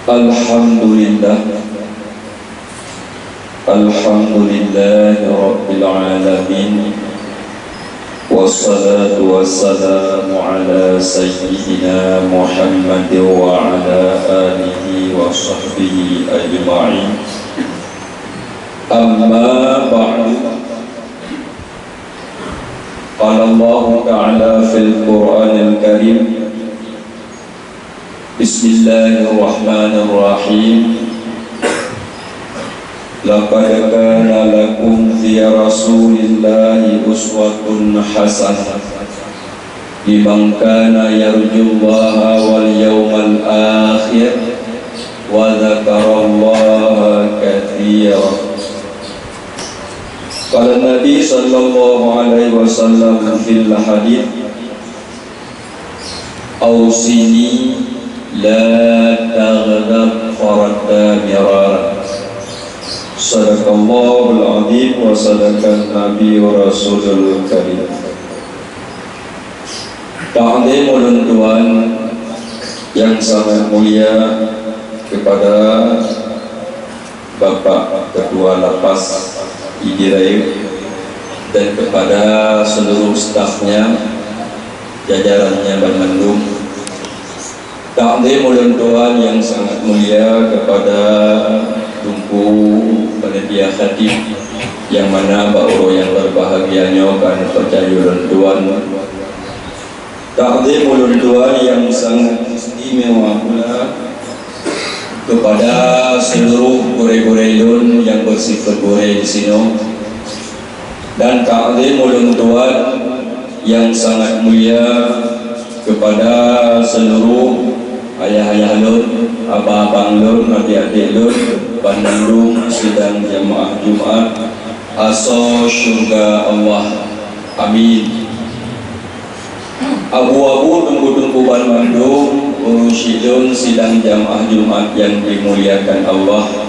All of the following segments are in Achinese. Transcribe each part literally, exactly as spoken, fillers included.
Alhamdulillah. Alhamdulillahi Rabbil Alamin. Wassalatu wassalamu ala Sayyidina Muhammad wa ala alihi wa sahbihi ajma'in. Amma ba'du. Qala Allahu Ta'ala fil Qur'anil Karim, Bismillahirrahmanirrahim. Laqad kana lakum fi Rasulillahi uswatun hasanah liman kana yarjullaha wal yawmal akhir wa dzakarallaha katsira. Qala Nabi sallallahu alaihi wasallam fil hadits, "Ausini la taghdab," faradda mirara. Sadaqallahul azim wa sadaqan nabiyyur rasulul karim. Takzim ulôn tuan yang sangat mulia kepada Bapak Ketua Lapas Pidie Rayeuk dan kepada seluruh stafnya, jajarannya banmandum. Takzim ulôn tuan yang sangat mulia kepada Teungku Panitia Khatib, yang mana bak uroe nyang berbahagia nyoe ka neupeucaya ulôn tuan. Takzim ulôn tuan yang sangat istimewa pula kepada seluruh gurée-gurée lôn nyang beusifeuet gurée di sinoe, dan takzim ulôn tuan yang sangat mulia kepada seluruh ayah-ayah lôn, abang-abang lôn, adék-adék lôn, banmandum sidang jamaah Jumat asoe syeuruga Allah. Amin. Abu-abu, teungku-teungku banmandum, ureuëng syedara sidang jamaah Jumat nyang dimuliakan Allah.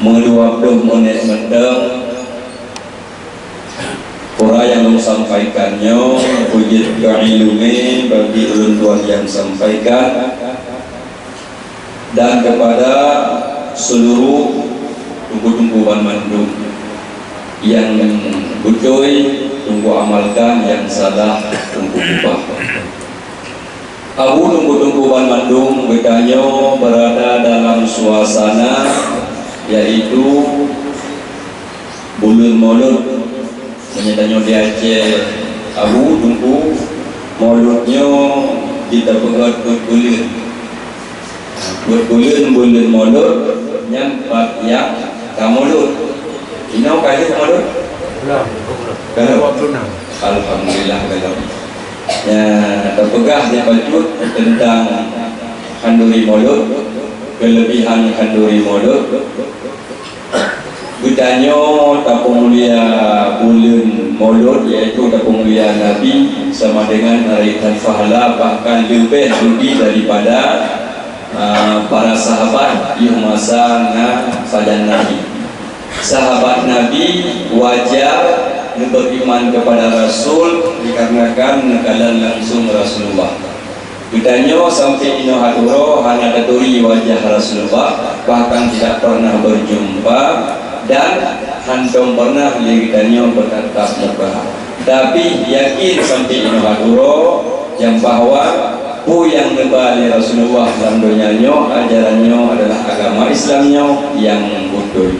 Meudua ploh menit mantong, peue nyang lôn sampaikan nyoe beujeuet keu iéleumé bagi ulôn tuan nyang sampaikan. Dan kepada seluruh teungku-teungku banmandum, nyang beutôi teungku amalkan, nyang salah teungku ubah. Abu teungku-teungku banmandum, geutanyoe beurada dalam suasana, yaitu buleuen Maulud. Meunyoe tanyoe di Aceh, Abu, Teungku, Maulud nyoe jiteupeugah buet buleuen. Buet buleuen, buleuen Maulud, nyan pat nyang ka Maulud. Inoe ka jeuet Maulud? Belum. Belum? Dua puluh enam. Alhamdulillah, belum. Nyan, teupeugah dipacut teuntang khanduri Maulud, keulebihan khanduri Maulud. Geutanyoe tapeumulia buleuen Maulud, yaitu tapeumulia Nabi sama dengan naraikan pahala, bahkan leubeh geubi daripada, ah, para sahabat yoh masa na sajan Nabi. Sahabat Nabi wajar neuberiman kepada Rasul dikarenakan neukalon langsung Rasulullah. Geutanyoe sampai inoe hat uroe hana taturi wajah Rasulullah, bahkan tidak pernah berjumpa, dan hantom pernah lé geutanyoe bertatap muka. Tapi yakin sampai inoe hat uroe nyang bahwa peue nyang neuba lé Rasulullah lam donya nyoe, ajaran nyoe adalah agama Islam nyoe nyang beutôi.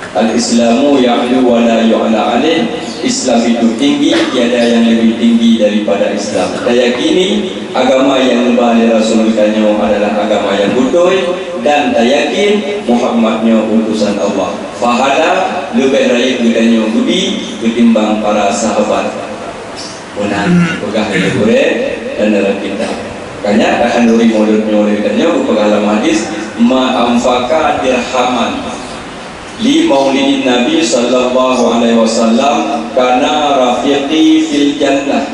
Al-Islamu ya'lu wa la yu'la alaih. Islam itu tinggi, tiada yang lebih tinggi daripada Islam. Tayakini agama nyang neuba lé Rasul geutanyoe adalah agama nyang beutôi, dan tayakin Muhammad nyoe utusan Allah. Pahala leubeh rayeuk geutanyoe geubi ketimbang para sahabat. Meunan peugah lé gurée dan dalam kitab. Makanya, khanduri Maulud nyoe lé geutanyoe geupeugah lam hadis, "Ma anfaqa dirhaman li maulidin Nabi sallallahu alaihi wasallam kana rafiqi fil jannah."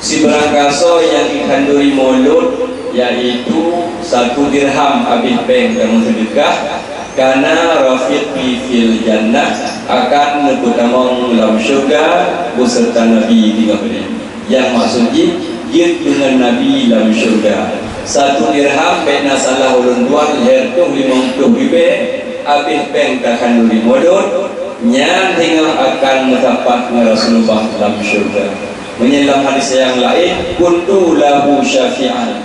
Sibarang kasoe nyang jikhanduri Maulud, yaitu satu dirham abéh péng dan meuseudeukah, kana rafiqi fil jannah, akan neupeutamong lam syeuruga beuseureuta Nabi teungoh lé. Nyang maksud jih, jeuet deungon Nabi lam syeuruga. Satu dirham bèk na salah ulôn tuan, lhèe reutôh limong ploh ribèe, abéh pèng takhanduri mulod, nyan singoh akan meusapat ngon Rasulullah lam syeuruga. Meunyoe lam hadis nyang laén, kuntu lahu syafi'an.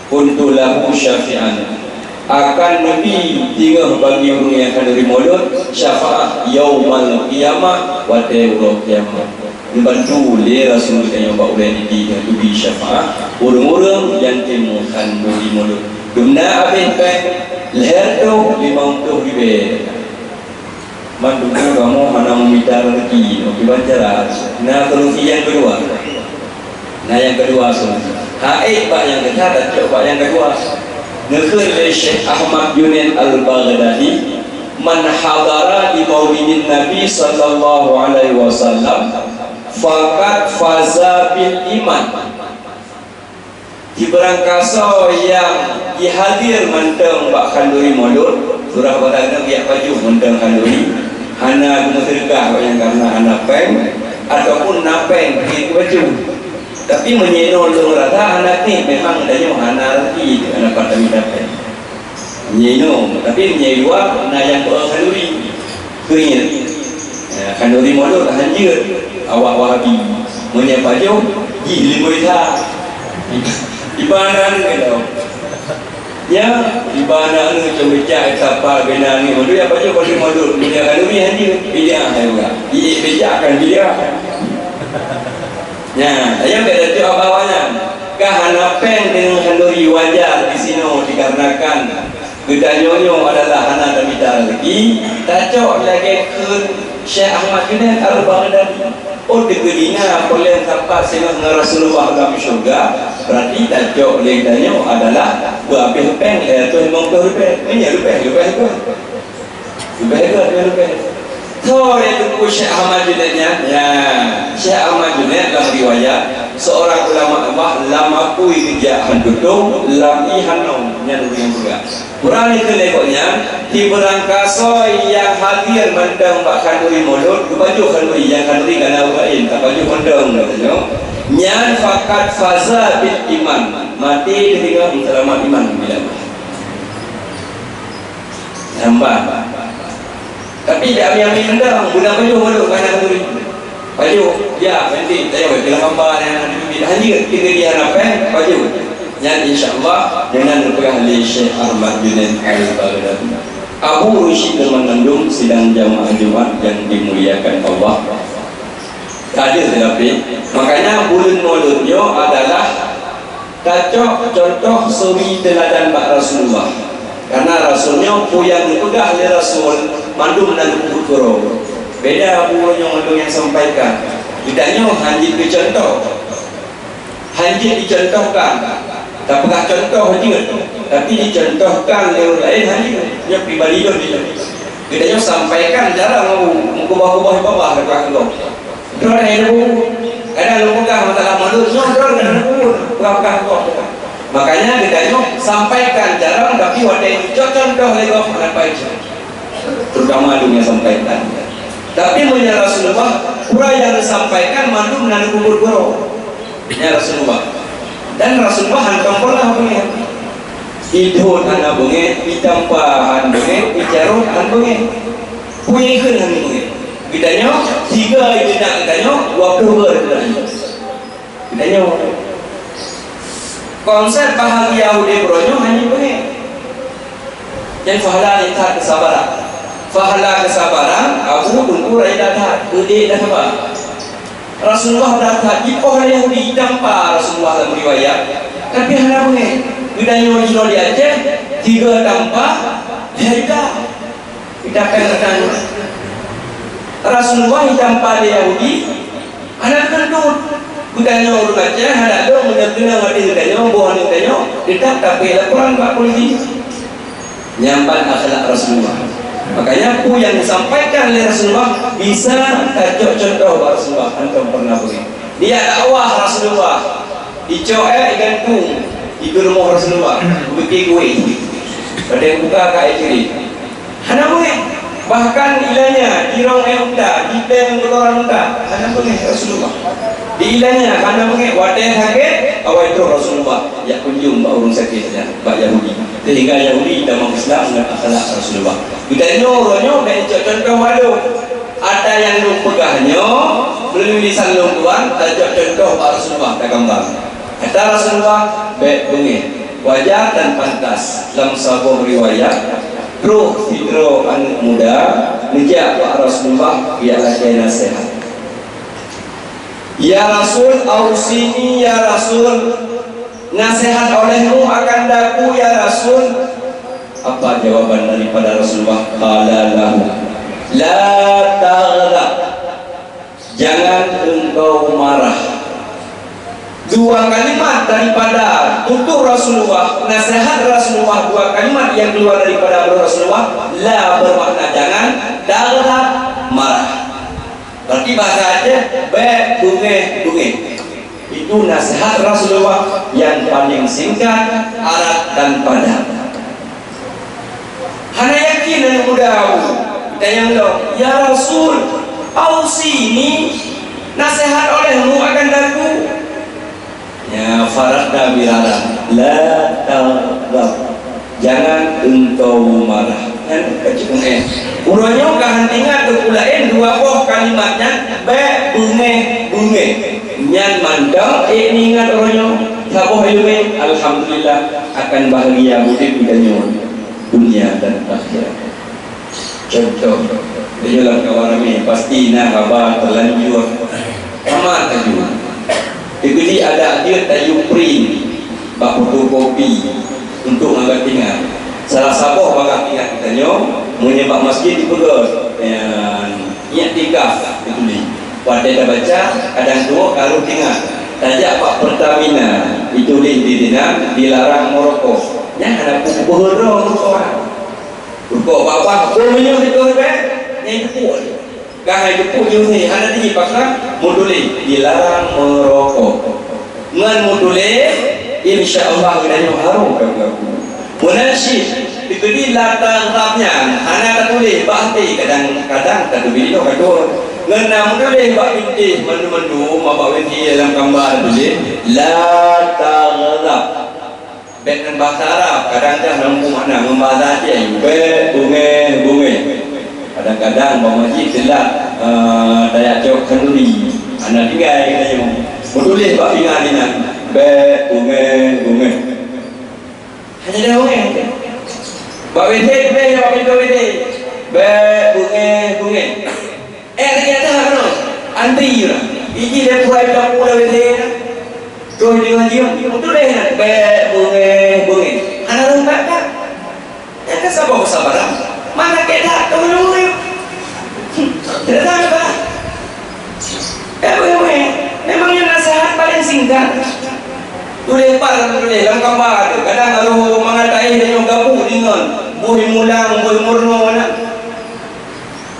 Kuntu lahu syafi'an. Akan neubi singoh bagi ureueng nyang khanduri mulod syafaat yaumal qiyamah, watèe uroe kiamat. Neubantu lé Rasul geutanyoe bak ulèe di, di, neubi syafaat ureueng-ureueng nyang teurimong khanduri mulod. Dumna abéh pèng lhèe reutôh limong ploh ribèe. Mandum kamoe hana meumita rezeki, kiban cara? Na solusi nyang keudua. Na nyang keudua solusi. Hana ék bak nyang teuka, tacok bak nyang keudua. Neukheun lé Syekh Ahmad Junaid Al-Baghdadi, "Man hadara li maulidin Nabi sallallahu alaihi wasallam, faqad faza bil iman." Di barangkasoe nyang jihadir mantong bak khanduri mulod, surah barang nyan geujak pajoh mantong khanduri, hana geumeuseudeukah bak nyang karena hana pèng, ataupun na pèng, pih geupajoh. Tapi meunyoe lôn rasa hana keuh, memang tanyoe hana rezeki, hana pat tamita pèng. Nyoe, tapi nyoe luwa na nyang beu khanduri. Keuingat. Ya, khanduri mulod hanjeuet awak Wahabi. Meunyoe pajoh, jih limong sa. Iban aneuk keudroe. Ya, iban aneuk cuma becak sapa bina ni. Mulod ya pajoh khanduri mulod. Meunyoe khanduri hanjeuet, bid'ah hai ulah. Iya becak kan bid'ah. Nyan, ayah bèk tacok bak awaknyan. Ka hana pèng deungon khanduri wajar disinoe dikarenakan geutanyoe nyoe adalah hana tamita rezeki, tacok lagèe kheun Syekh Ahmad Junaid Al-Baghdadi. Oh, teukeudinga peuleueh sapat singoh ngon Rasulullah lam syeuruga, berarti tacok lé geutanyoe adalah beuabéh pèng lhèe reutôh limong ploh ribèe. Meunyoe leubèh, leubèh, leubèh. Leubèh ke, leubèh, leubèh. Soe nyang teungku Syekh Ahmad Junaid nyan? Ya, Syekh Ahmad Junaid lam riwayat, seorang ulama Allah lam apui geujak han tutong, lam ié han nong, nyan ureueng nyang peugah. Ureueng nyang keu lhèe gobnyan, di barangkasoe nyang hadir mantong bak khanduri mulod, geupajoh khanduri, nyang khanduri ka na ureueng laén, tapajoh mantong, geutanyoe. Nyan faqad faza bil iman, maté teudeungoe seulamat iman bila Hamba. Tapi dak ami-ami mantong, guna pajoh mulod ka na khanduri. Pajoh, ya, nanti, tayong, dalam hamba yang ada di bibit. Hanya tiga dia hana pèng, pajoh. Nyan, insya Allah, dengan peugah lé Syekh Ahmad Junaid Al-Baghdadi. Abu Rusyid dan mengandung sidang jamaah Jumat yang dimuliakan Allah. Tadi tetapi, makanya bulan Maulud nyoe adalah tacok contoh suri teuladan bak Rasulullah. Karena Rasul nyoe peue nyang geupeugah lé Rasul mandum na geupeubuet keudroe. Beda bunoe nyang mandum nyang sampaikan. Geutanyoe hana jeuet keu contoh. Hana jeuet dicontohkan. Tapeugah contoh jeuet, tapi dicontohkan lé ureueng laén hana jeuet. Nyoe pribadi lôn jeuet. Geutanyoe sampaikan cara meukeubah-keubah babah leubeh keudroe. Droe nyang neupeubuet. Kadang lôn peugah masalah Maulud nyoe, droe nyang neupeubuet. Peugah-peugah kok. Makanya geutanyoe sampaikan carong, tapi watèe jicok contoh lé gob hana pai cok. Terutama dunia sampaikan. Tapi meunyoe Rasulullah, peue nyang disampaikan mandum na neupeubuet keudroe. Nyan Rasulullah. Dan Rasulullah hantom pernah beungèh. Idhôt hana beungèh, itampa han beungèh, icarôt han beungèh. Peue nyang kheun han beungèh. Geutanyoe, tiga jeunak geutanyoe, dua ploh geutanyoe. Geutanyoe. Konsep bahagia udép uroe nyoe hana beungèh. Jadi, pahala nyang that keusabaran. Pahala keusabaran, Abu Teungku Raja that, udép dan sabar. Rasulullah brat that, jipoh lé Yahudi, itampa Rasulullah lam riwayat. Tapi hana beungèh. Geutanyoe jinoe di Aceh, tiga tampa, lhèe juta. Kita akan datang. Rasulullah itampa lé Yahudi, hana keudeuh. Geutanyoe ureueng Aceh, hana dong meunyoe keunong até geutanyoe, boh aneuk geutanyoe, teutap tapeuék laporan bak polisi. Nyan ban akhlak Rasulullah. Makanya, peue nyang disampaikan lé Rasulullah bisa tacok contoh bak Rasulullah, hantom pernah beungèh. Di dakwah Rasulullah, icok èk igantung di rumoh Rasulullah, beuki kueh. Padahai buka ka èk cirét. Hana beungèh. Bahkan ilanya, irong èk unta, jitém geuloran unta, hana beungèh Rasulullah. Di ilanya hana meungéh, watée sakét, awai troh Rasulullah jak kunjong bak ureuëng sakét nyan, bak Yahudi. Sehingga Yahudi tamong Islam ngon akhlak Rasulullah. Geutanyoe uroe nyoe bék cok contoh bak lôn. Ata nyang lôn peugah nyoe, meulalu lisan lôn tuan, tacok contoh bak Rasulullah, tagambar. Kata Rasulullah, bék beungéh. Wajar dan pantas, lam saboh riwayat, troh sidroe aneuëk muda neujak bak Rasulullah geujak lakée naseuhat. "Ya Rasul, ausini ya Rasul, naseuhat olehmu akan daku ya Rasul." Apa jawaban daripada Rasulullah? Qala lahu, "La taghdab." Jangan engkau marah. Dua kalimat daripada tutur Rasulullah, nasihat Rasulullah, dua kalimat yang keluar daripada mulut Rasulullah, la bermakna jangan, taghdab marah. Berarti bahasa Aceh, bék beungéh-beungéh. Itu nasihat Rasulullah yang paling singkat, arat dan padat. Hana yakin aneuëk muda, tanyong lom, "Ya Rasul, ausini, naseuhat olehmu akan daku." Ya, faradda mirara, la taghdab, jangan engkau marah. Nyan ka cukôp, eh. Uroe nyoe ka han teuingat teupeu laén dua boh kalimat nyan, bék beungéh-beungéh. Nyan mantong ék neuingat uroe nyoe. Saboh ilmu, alhamdulillah, akan bahagia udeb geutanyoe dunia dan akhirat. Contoh, di dalam kawan ramé, pasti na haba terlanjur. Sama tayue. Dikeudi ada jeuet tayue print bak fotokopi untuk ngaga tingat. Salah saboh bagaih tingat geutanyoe, meunyoe bak masjid dipeugah, nyan, iktikaf dituléh. Watée tabaca, kadang tuwoe ka rhot tingat. Tajak bak Pertamina, dituléh di dinan, dilarang meurokok. Nyan hana peue-peue droe meurokok. Rukok babah, boh meunyoe dikeue bèe, nyang jipuk. Ka hai jipuk jih hana jih paksa, meutuléh dilarang meurokok. Ngon meutuléh, insya Allah geutanyoe harôh ka meulaku. Meunan cit, dikeudi la taghdab nyan hana tatuléh bak até, kadang-kadang tateubiet inoe ka tuwoe. Ngon na meutuléh bak bintéh mandum-mandum, bak bintéh lam kamba tatuléh, la taghdab. Bèk ngon bahasa Arab, kadang dah lampu makna ngon bahasa Aceh, bèk beungéh-beungéh. Kadang-kadang bak masjid teulat, eh, tajak cok khanduri. Hana tinggai geutanyoe. Meutuléh bak pingan inan, bèk beungéh-beungéh. Hana dah beungéh. Bak W C tuléh, bak pintoe W C, bèk beungéh-beungéh. Eh, lagèe that keunoe. Antri lah. Iji lé puai lam pulau lé na. Terus dia ngaji, betul deh na. Bèk beungéh-beungéh. Hana rhung that-that. Nyan ka saboh kesabaran. Mana keu that, ka meunurut. Tidak tahu apa. Bèk beungéh-beungéh. Memang nyan nasihat paling singkat. Tuléh pat tuléh lam kamba tu. Kadang kalau mangat taéh dia nyoe gabuk deungon. Boh mulang, boh murno na.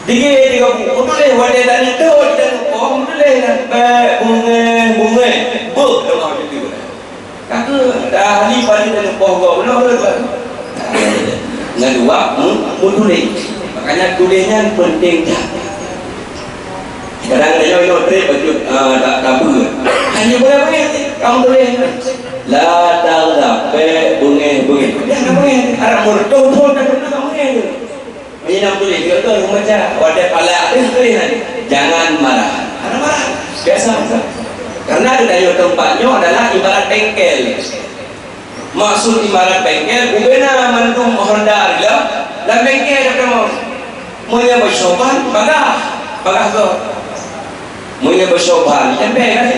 Dige-dige buku tuléh watèe taneuk teuôt dan muphom tuléh nyan bèk beungéh-beungéh. Beuh, teuma beutôi. Ka keuh, dah ahli paléng dan muphom gob, beuna ureueng kan? Ngon dua, hmm, meutuléh. Makanya tuléh nyan penting that. Kadang tanyoe inoe trép bacut, ah, tak, tak apa. Hanya beungéh-beungéh, kamu tuléh. La taghdab, bèk beungéh-beungéh. Jangan beungéh. Arab murtoh-toh dan beungéh-beungéh. Meunyoe na tuléh, dia tu baca, watèe palak dia tuléh nyan. Jangan marah. Hana marah. Biasa, biasa. Karena geutanyoe teumpat nyoe adalah ibarat bengkel. Maksud ibarat bengkel, bubena mandum Honda adalah lam bengkel dah kamoe. Meunyoe beusoe ban, bagah. Bagah gob. Meunyoe beusoe ban, tempel kan?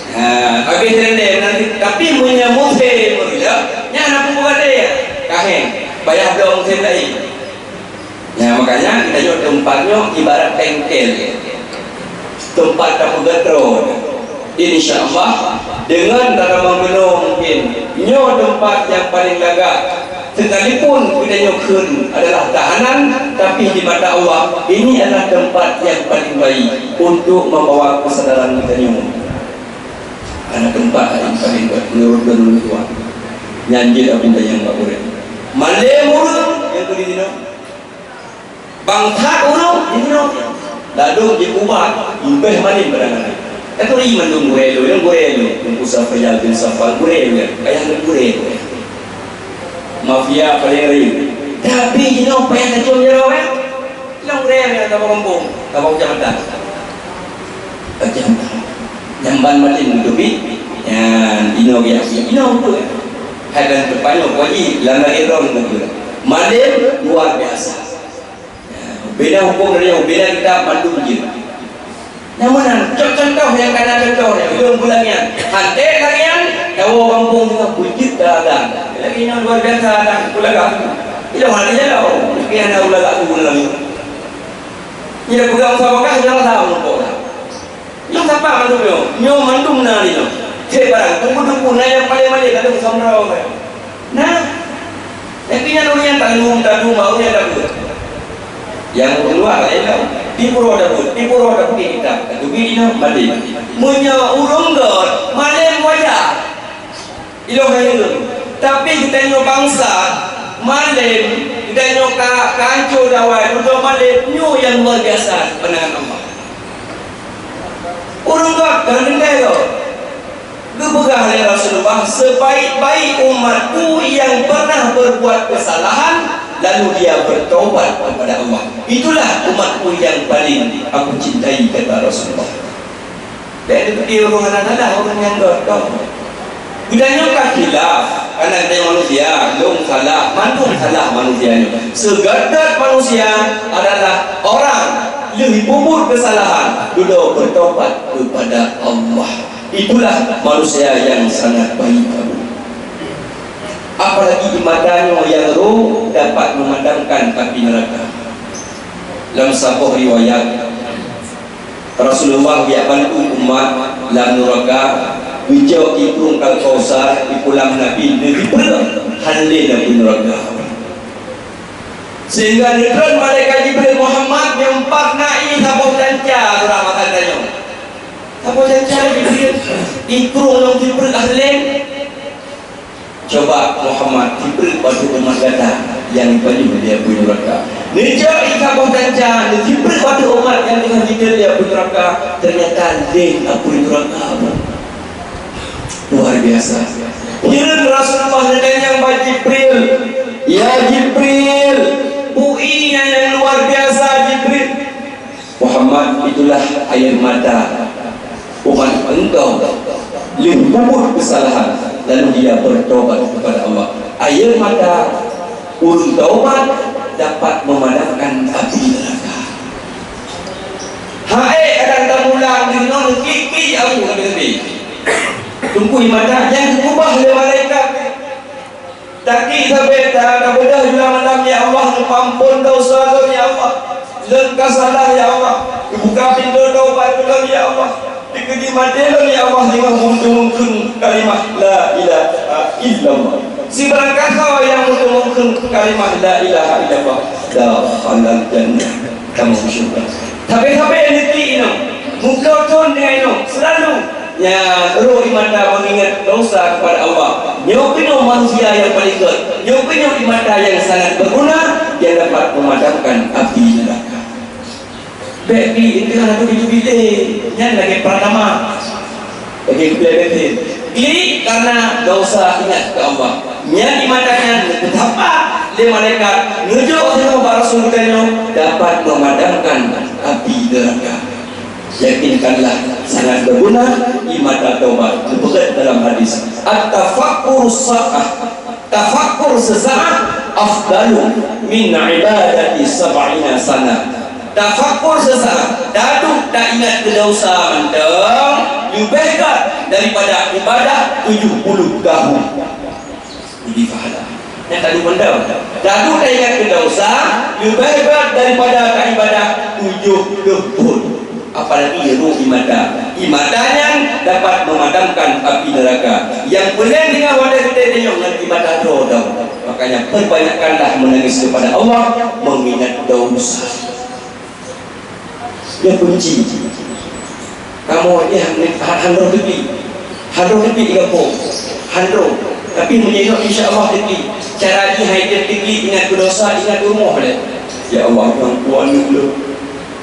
Ha, habis rendam nanti. Tapi meunyoe musém meurilap, nyan hana peue-peue gadée. Kahé, payah bloe musém laén. Nah, makanya geutanyoe teumpat nyoe ibarat bengkel. Teumpat tapeugöt droe. Insya Allah, deungon tatamong keunoe mungkin nyoe teumpat nyang paleng lagak. Sekalipun geutanyoe kheun adalah tahanan, tapi di mata Allah, ini adalah tempat yang paling baik untuk membawa kesedaran geutanyoe. Karena tempat yang paling baik menurut, menurut Tuhan. Nyan jeuet apabila nyang bak ureueng. Malém ureueng nyang keu di sinoe. Bang that ureueng di sinoe. Ladôm jiubat, leubeh malém pada nyan. Ka turi mandum gurèe lôn, nyang gurèe lôn, Teungku Safrial bin Safal gurèe lôn, ayah lôn gurèe lôn. Mafia paleng rayeuk. Tapi jinoe payah tacok jaroe, kan? Nyang gurèe lôn, tabang gampông, tabang kecamatan. Kecamatan. Jamban Malem teubiet, nyan inoe biasa, inoe beutôi. Hai dan teupanyoe, Puji, lam lagèe droe beutôi. Malem luar biasa. Beda hukôm dari nyoe, beda kitab mandum jeuet. Nyang meunan, cok contoh nyang kana contoh nyoe, ulôn beulangian. Hanté langian, nyawa gampông teungoh beujeuet dagang. Lagèe nyoe luar biasa dagang, ulagak. Ilôn hana jaloe, tapi hana ulagak tu dalam nyoe. Nyoe peugah musabakah, jangan salah muka orang. Nyoe sapa mandum nyoe? Nyoe mandum na nyoe. Cit barang, teungku-teungku na nyang paleng malèe lalu samroe. Nah, tapi nyan ureueng nyang tanggung, tanggung bak ureueng nyang dapeuet. Nyang ureueng luwa laén lom. Di pura dapeuet, di pura dapeuet kitab. Tapi di nyoe malèe. Meunyoe ureueng göt, malèe wajar. Ilôn hai ureueng. Tapi geutanyoe bansa, malèe, geutanyoe ka, ka ancô dawai, dudoe malèe, nyoe nyang luar biasa pandangan Allah. Ureueng göt, dan tinggai göt. Geupeugah lé Rasulullah, "Sebaik-baik umatku yang pernah berbuat kesalahan, lalu dia bertaubat kepada Allah. Itulah umatku yang paling aku cintai," kata Rasulullah. Bèk neupike ureueng hana salah, ureueng nyang göt-göt. Geutanyoe ka khilaf, karena geutanyoe manusia, lôn salah, mandum salah manusia nyoe. Seugöt-göt manusia adalah orang lheueh peubuet keusalahan, dudoe beutaubat keupada Allah. Itulah manusia nyang sangat baik kamoe. Apalagi di mata nyoe nyang roh dapat meumadamkan api neuraka. Lam saboh riwayat, Rasulullah geujak bantu umat lam neuraka, geujok ié krueng Al-Kausar, ié pulang Nabi, neujipreuek, han lé lam neuraka. Sehingga neutron malaikat Jibril, "Muhammad, nyoe pat na ié saboh danca ureueng mata tanyoe." "Saboh danca, Jibril?" "Ié krueng nyang jipreuek han lé." "Coba Muhammad, jipreuek bak umat gata nyang jipajoh lé apui neuraka." Neujok ié saboh danca, neujipreuek bak umat nyang teungoh jitem lé apui neuraka, ternyata lé apui neuraka. Luar biasa. Hireuen Rasulullah neutanyong bak Jibril, "Ya Jibril, peue ié nyan nyang luar biasa, Jibril?" "Muhammad, itulah air mata umat engkau lheueh peubuet keusalahan, lalu dia bertobat kepada Allah." Air mata ureueng taubat dapat memadamkan api neraka. Hai, kadang tamulang di nong kiki aku kata Nabi. Tungkui mata nyang geubah lé malaikat. Taki sabe ta, tabeudoh jula malam, "Ya Allah, neupeuampon desya lôn, ya Allah. Lôn ka salah, ya Allah. Buka pintoe taubat keu lôn, ya Allah. Dikeudi maté lôn, ya Allah, deungon meuteumongkeun kalimah la ilaha illallah. Sibarang kata nyang meuteumongkeun kalimah la ilaha illallah, dakhalal jannah." Kamoe syeuruga. Sabe-sabe neutiek inoe, muka thon deungon inoe, seulalu nyan roh ié mata meungingat desya kepada Allah. Nyoe keuh nyoe manusia nyang paleng gét. Nyoe keuh nyoe ié mata nyang sangat berguna, nyang dapat memadamkan api neraka. Bèk klik itu hana teubi-teubi lé. Nyan lagèe pertama. Lagèe klik bensin. Klik karena desya ingat keu Allah. Nyan ié mata nyan geutapa lé malaikat, neujok teuh bak Rasul geutanyoe dapat memadamkan api neraka. Yakinkanlah, sangat berguna ié mata taubat. Geupeugah dalam hadis, "At-tafakkur sa'ah, tafakkur sesaat afdalu min ibadati sab'ina sanah." Tafakkur sesaat, taduek taingat keu desya mantong, leubeh gét daripada ibadah tujuh puluh tahun. Jadi pahala. Nyang taduek mantong, taduek taingat keu desya, leubeh gét daripada taibadah tujoh ploh thon. Apalagi roh ié mata. Ié mata nyan dapat memadamkan api neraka. Nyang peureulèe tinggai watèe geutanyoe ngon ié mata droe tau. Makanya, perbanyakkanlah menangis kepada Allah, mengingat desya. Nyoe kunci. Kamoe nyoe han, han, han roh teubiet. Han roh teubiet di gampông. Han roh. Tapi meunyoe nyoe, insya Allah teubiet. Cara jih hai teubiet, ingat keu desya, ingat keu rumoh lé. "Ya Allah, nyang tuan lôn."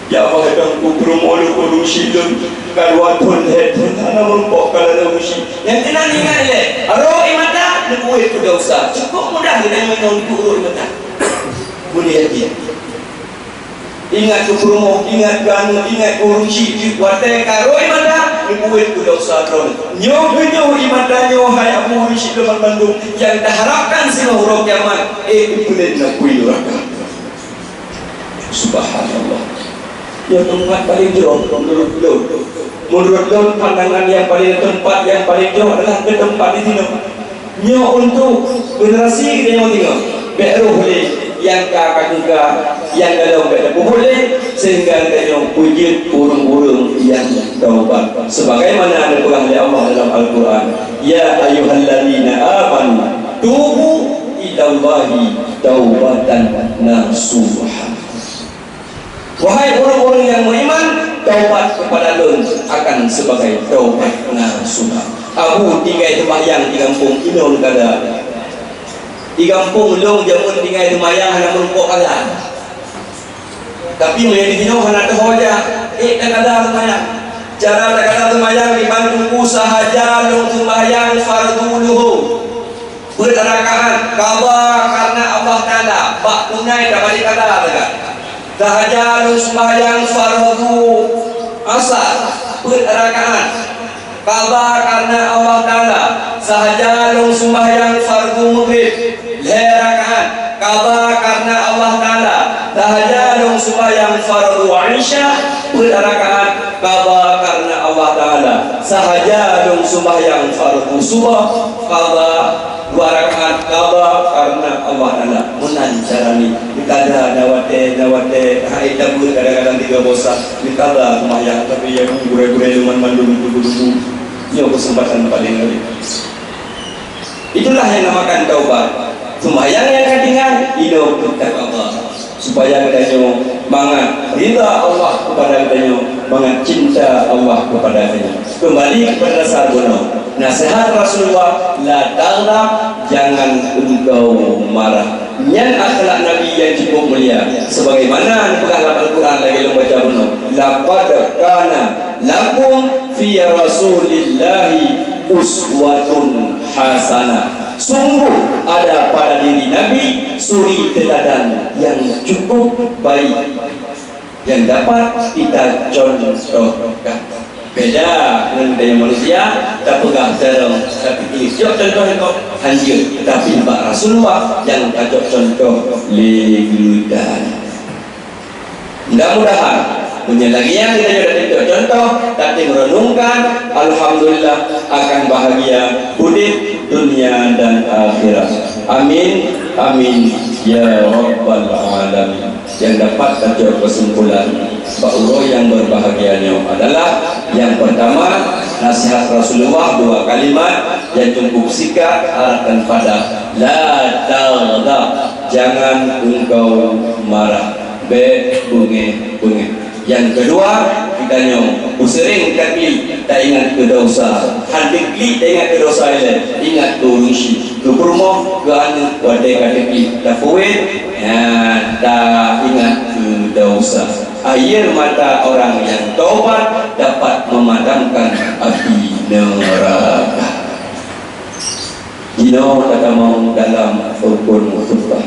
Ya Allah, dong ku peurumoh lôn, ureueng syiek lôn, ka dua thon lhèe thon hana meurumpok ka lôn ureueng syiek. Nyang keunan ingat ilèe, rhot ie mata, neubeuet keu desya. Cukup mudah geutanyoe nyoe untuk rhot ie mata. Boleh yakin. Ingat keu peurumoh, ingat keu aneuk, ingat keu ureueng syiek, watèe ka rhot ie mata, neubeuet keu desya droeneuh. Nyoe keuh nyoe ie mata nyoe, hai Abu, ureueng syiek lôn banmandum, nyang taharapkan singoh uroe kiamat, eh, ipeulén neupui neuraka. Subhanallah. Nyoe teumpat paleng jroh meunurot lôn. Meunurot lôn, pandangan nyang paleng, teumpat nyang paleng jroh adalah keu teumpat di sinoe. Nyoe untuk generasi geutanyoe singoh. Bèk rôh lé nyang ka, ka teuka, nyang golom bèk tapeubuet lé, sehingga geutanyoe beujeuet ureueng-ureueng nyang taubat. Sebagaimana neupeugah lé Allah dalam Al-Quran, "Ya ayyuhalladzina amanu tubu ilallahi taubatan nasuha." Wahai ureueng-ureueng nyang meuiman, taubat keupada Lôn akan sibagai taubat nasuha. Abu tinggai seumayang di gampông, inoe neukada. Di gampông lôn jameun tinggai seumayang hana meurumpok kada. Tapi meunyo di sinoe hana teuho jak, eh, takada seumayang. Cara takada seumayang dibantu sahaja lôn seumayang fardu luhur. Peuet rakaat, qadha karena Allah Taala, bak tunai tabalik qadha teuka. Sahaja lôn seumayang fardu asar, peuet rakaat, qadha karena Allah Taala. Sahaja lôn seumayang fardu maghrib, lhèe rakaat, qadha karena Allah Taala. Sahaja lôn seumayang fardu isya, peuet rakaat, qadha karena Allah Taala. Sahaja lôn seumayang fardu subah, qadha dua rakaat, qadha karena Allah Taala. Meunan cara nyoe. Neukada na watèe, na watèe, hai tabeuet kadang-kadang tiga bosa. Neukada seumayang, tapi ya gurèe-gurèe lôn banmandum, teungku-teungku. Nyoe keuseumpatan paleng glè. Itulah yang namakan taubat. Seumayang nyang ka tinggai, inoe keu taqwa Allah. Supaya geutanyoe mangat ridha Allah keupada geutanyoe, mangat cinta Allah keupada geutanyoe. Keumbali keupada dasar bunoe. Naseuhat Rasulullah, "La taghdab, jangan engkau marah." Nyan akhlak Nabi nyang cukup mulia. Sebagaimana neupeugah lam Al-Quran lagèe lôn baca bunoe, "Laqad kana lakum fi Rasulillahi uswatun hasanah." Sungguh ada pada diri Nabi suri teuladan yang cukup baik yang dapat kita contohkan. Beda ngon geutanyoe manusia, tapeugah carông, tapi jok contoh nyoe hanjeuet, tapi bak Rasulullah nyang tajok contoh lé geutanyoe. Mudah-mudahan, meunyoe lagèe nyan geutanyoe tatem contoh, tatem renungkan, alhamdulillah, akan bahagia udép dunia dan akhirat. Amin, amin, ya rabbal alamin. Nyang dapat tajok kesimpulan bak uroe nyang berbahagia nyoe adalah, nyang pertama, nasihat Rasulullah dua kalimat yang cukup singkat, arah dan padat, "La taghdab, jangan engkau marah." Bèk beungéh-beungéh. Nyang keudua, geutanyoe peuseureng ka klik taingat keu desya. Han klik taingat keu desya ilèe, ingat keu ureueng syiek, keu peurumoh, keu aneuk, watèe ka klik tapeuet, nyan taingat keu desya. Air mata orang yang taubat dapat memadamkan api neraka. Jinoe tatamong dalam rukun khutbah.